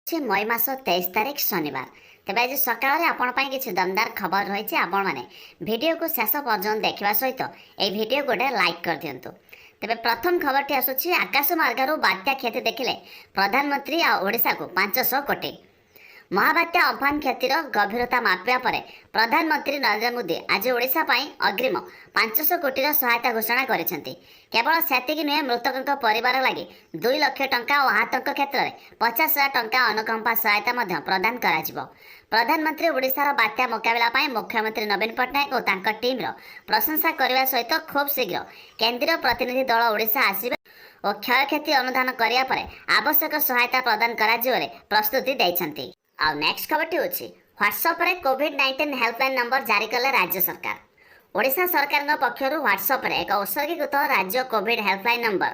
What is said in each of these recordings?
ମଇ ମାସ 23 ତାରିଖ, ଶନିବାର। ତେବେ ଆଜି ସକାଳରେ ଆପଣ ପାଇଁ କିଛି ଦମଦାର ଖବର ରହିଛି। ଆପଣମାନେ ଭିଡ଼ିଓକୁ ଶେଷ ପର୍ଯ୍ୟନ୍ତ ଦେଖିବା ସହିତ ଏହି ଭିଡ଼ିଓ ଗୋଟେ ଲାଇକ୍ କରିଦିଅନ୍ତୁ। ତେବେ ପ୍ରଥମ ଖବରଟି ଆସୁଛି, ଆକାଶ ମାର୍ଗରୁ ବାତ୍ୟା କ୍ଷତି ଦେଖିଲେ ପ୍ରଧାନମନ୍ତ୍ରୀ ଆଉ ଓଡ଼ିଶାକୁ 500 କୋଟି। ମହାବାତ୍ୟା ଅମ୍ଫାନ କ୍ଷତିର ଗଭୀରତା ମାପିବା ପରେ ପ୍ରଧାନମନ୍ତ୍ରୀ ନରେନ୍ଦ୍ର ମୋଦି ଆଜି ଓଡ଼ିଶା ପାଇଁ ଅଗ୍ରିମ 500 କୋଟିର ସହାୟତା ଘୋଷଣା କରିଛନ୍ତି। କେବଳ ସେତିକି ନୁହେଁ, ମୃତକଙ୍କ ପରିବାର ଲାଗି 2 ଲକ୍ଷ ଟଙ୍କା ଓ ଆହତଙ୍କ କ୍ଷେତ୍ରରେ 50,000 ଟଙ୍କା ଅନୁକମ୍ପା ସହାୟତା ମଧ୍ୟ ପ୍ରଦାନ କରାଯିବ। ପ୍ରଧାନମନ୍ତ୍ରୀ ଓଡ଼ିଶାର ବାତ୍ୟା ମୁକାବିଲା ପାଇଁ ମୁଖ୍ୟମନ୍ତ୍ରୀ ନବୀନ ପଟ୍ଟନାୟକ ଓ ତାଙ୍କ ଟିମ୍ର ପ୍ରଶଂସା କରିବା ସହିତ ଖୁବ୍ ଶୀଘ୍ର କେନ୍ଦ୍ରୀୟ ପ୍ରତିନିଧି ଦଳ ଓଡ଼ିଶା ଆସିବେ ଓ କ୍ଷୟକ୍ଷତି ଅନୁଧ୍ୟାନ କରିବା ପରେ ଆବଶ୍ୟକ ସହାୟତା ପ୍ରଦାନ କରାଯିବ ବୋଲି ପ୍ରତିଶ୍ରୁତି ଦେଇଛନ୍ତି। ଆଉ ନେକ୍ସଟ ଖବରଟି ହେଉଛି, ହ୍ୱାଟ୍ସଆପରେ କୋଭିଡ-19 ହେଲ୍ପଲାଇନ୍ ନମ୍ବର ଜାରି କଲେ ରାଜ୍ୟ ସରକାର। ଓଡ଼ିଶା ସରକାରଙ୍କ ପକ୍ଷରୁ ହ୍ୱାଟ୍ସଆପରେ ଏକ ଉତ୍ସର୍ଗୀକୃତ ରାଜ୍ୟ କୋଭିଡ ହେଲ୍ପଲାଇନ୍ ନମ୍ବର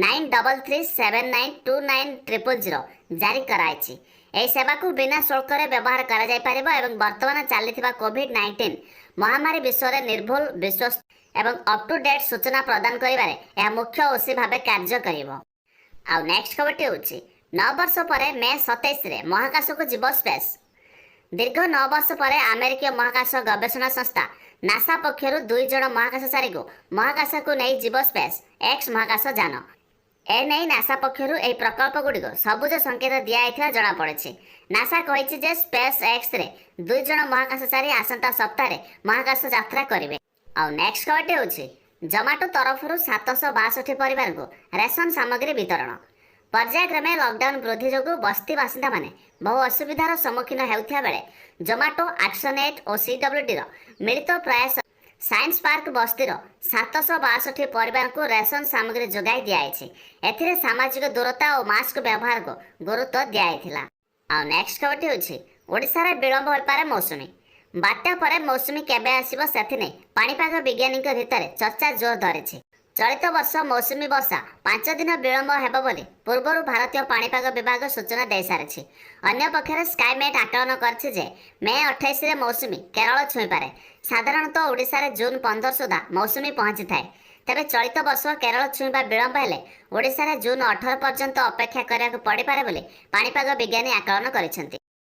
9337929000 ଜାରି କରାଯାଇଛି। ଏହି ସେବାକୁ ବିନା ଶୁଳ୍କରେ ବ୍ୟବହାର କରାଯାଇପାରିବ ଏବଂ ବର୍ତ୍ତମାନ ଚାଲିଥିବା କୋଭିଡ-19 ମହାମାରୀ ବିଷୟରେ ନିର୍ଭୁଲ, ବିଶ୍ୱସ୍ତ ଏବଂ ଅପ୍ ଟୁ ଡେଟ୍ ସୂଚନା ପ୍ରଦାନ କରିବାରେ ଏହା ମୁଖ୍ୟ ଓସି ଭାବେ କାର୍ଯ୍ୟ କରିବ। ଆଉ ନେକ୍ସଟ ଖବରଟି ହେଉଛି, 9 ବର୍ଷ ପରେ ମେ 27ରେ ମହାକାଶକୁ ଯିବ ସ୍ପେସ୍। ଦୀର୍ଘ 9 ବର୍ଷ ପରେ ଆମେରିକୀୟ ମହାକାଶ ଗବେଷଣା ସଂସ୍ଥା ନାସା ପକ୍ଷରୁ ଦୁଇ ଜଣ ମହାକାଶଚାରୀଙ୍କୁ ମହାକାଶକୁ ନେଇ ଯିବ ସ୍ପେସ୍ ଏକ୍ସ ମହାକାଶ ଯାନ। ଏନେଇ ନାସା ପକ୍ଷରୁ ଏହି ପ୍ରକଳ୍ପଗୁଡ଼ିକୁ ସବୁଜ ସଂକେତ ଦିଆଯାଇଥିବା ଜଣାପଡ଼ିଛି। ନାସା କହିଛି ଯେ ସ୍ପେସ୍ ଏକ୍ସରେ ଦୁଇ ଜଣ ମହାକାଶଚାରୀ ଆସନ୍ତା ସପ୍ତାହରେ ମହାକାଶ ଯାତ୍ରା କରିବେ। ଆଉ ନେକ୍ସଟ ଖବରଟି ହେଉଛି, ଜମାଟୋ ତରଫରୁ 762 ପରିବାରଙ୍କୁ ରେସନ ସାମଗ୍ରୀ ବିତରଣ। ପର୍ଯ୍ୟାୟକ୍ରମେ ଲକଡାଉନ ବୃଦ୍ଧି ଯୋଗୁଁ ବସ୍ତି ବାସିନ୍ଦାମାନେ ବହୁ ଅସୁବିଧାର ସମ୍ମୁଖୀନ ହେଉଥିବା ବେଳେ ଜୋମାଟୋ, ଆକ୍ସନ ଏଡ୍ ଓ ସିଡବ୍ଲ୍ୟୁଡିର ମିଳିତ ପ୍ରୟାସ ସାଇନ୍ସ ପାର୍କ ବସ୍ତିର 762 ପରିବାରଙ୍କୁ ରେସନ ସାମଗ୍ରୀ ଯୋଗାଇ ଦିଆଯାଇଛି। ଏଥିରେ ସାମାଜିକ ଦୂରତା ଓ ମାସ୍କ ବ୍ୟବହାରକୁ ଗୁରୁତ୍ୱ ଦିଆଯାଇଥିଲା। ଆଉ ନେକ୍ସଟ ଖବରଟି ହେଉଛି, ଓଡ଼ିଶାରେ ବିଳମ୍ବ ହୋଇପାରେ ମୌସୁମୀ। ବାତ୍ୟା ପରେ ମୌସୁମୀ କେବେ ଆସିବ, ସେଥିନେଇ ପାଣିପାଗ ବିଜ୍ଞାନୀଙ୍କ ଭିତରେ ଚର୍ଚ୍ଚା ଜୋର ଧରିଛି। ଚଳିତ ବର୍ଷ ମୌସୁମୀ ବର୍ଷା 5 ଦିନ ବିଳମ୍ବ ହେବ ବୋଲି ପୂର୍ବରୁ ଭାରତୀୟ ପାଣିପାଗ ବିଭାଗ ସୂଚନା ଦେଇସାରିଛି। ଅନ୍ୟପକ୍ଷରେ ସ୍କାଇମେଟ୍ ଆକଳନ କରିଛି ଯେ ମେ 28ରେ ମୌସୁମୀ କେରଳ ଛୁଇଁପାରେ। ସାଧାରଣତଃ ଓଡ଼ିଶାରେ ଜୁନ୍ 15 ସୁଦ୍ଧା ମୌସୁମୀ ପହଞ୍ଚିଥାଏ। ତେବେ ଚଳିତ ବର୍ଷ କେରଳ ଛୁଇଁବା ବିଳମ୍ବ ହେଲେ ଓଡ଼ିଶାରେ ଜୁନ୍ 18 ପର୍ଯ୍ୟନ୍ତ ଅପେକ୍ଷା କରିବାକୁ ପଡ଼ିପାରେ ବୋଲି ପାଣିପାଗ ବିଜ୍ଞାନୀ ଆକଳନ କରିଛନ୍ତି।